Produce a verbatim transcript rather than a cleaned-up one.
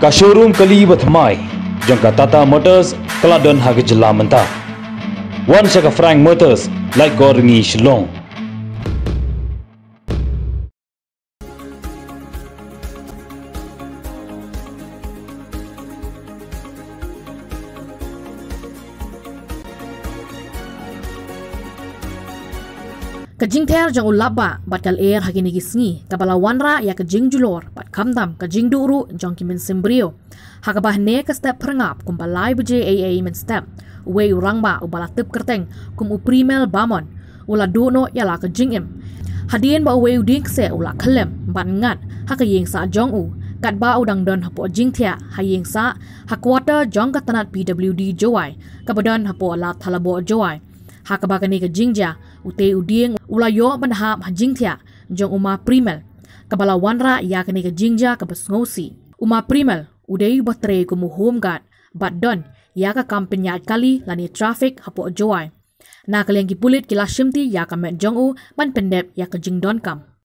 Ka showroom kali ba thymmai jong ka Tata Motors ka la don ha ka jylla mynta. Wan sha ka Frank Motors, Laitkor Rngi, Shillong. Ka jingther jong u lapbah bad ka lyer ha kine ki sngi kaba la wanrah ïa ka jingjulor bad khamtam ka jingduh ruh jong ki mynsiem briew. Ha kaba hynne ka step phyrngab kumba lai baje eiei mynstep, uwei u rangbah uba la tip kyrteng kum u Primel Bamon u la duh noh ïa la ka jingim. Hadien ba uwei u dieng kseh u la khyllem bad ngat ha ka ïing sah jong u katba u dang don hapoh jingthiah ha ïing sah ha quarter jong ka tnat P W D Jowai kaba don hapoh Lad Thalaboh, Jowai. Ha kaba kane ka jingjia, utei u dieng u la ïoh ban hap ha jingthiah jong u Ma Primel, kaba la wanrah ïa kane ka jingjia kaba sngewsih. U Ma Primel u dei uba trei kum u home guard bad don ïa ka kam pynïaid kali lane traffic hapoh Jowai. Na ka liang ki pulit ki la shimti ïa ka met jong u ban pyndep ïa ka jingdonkam.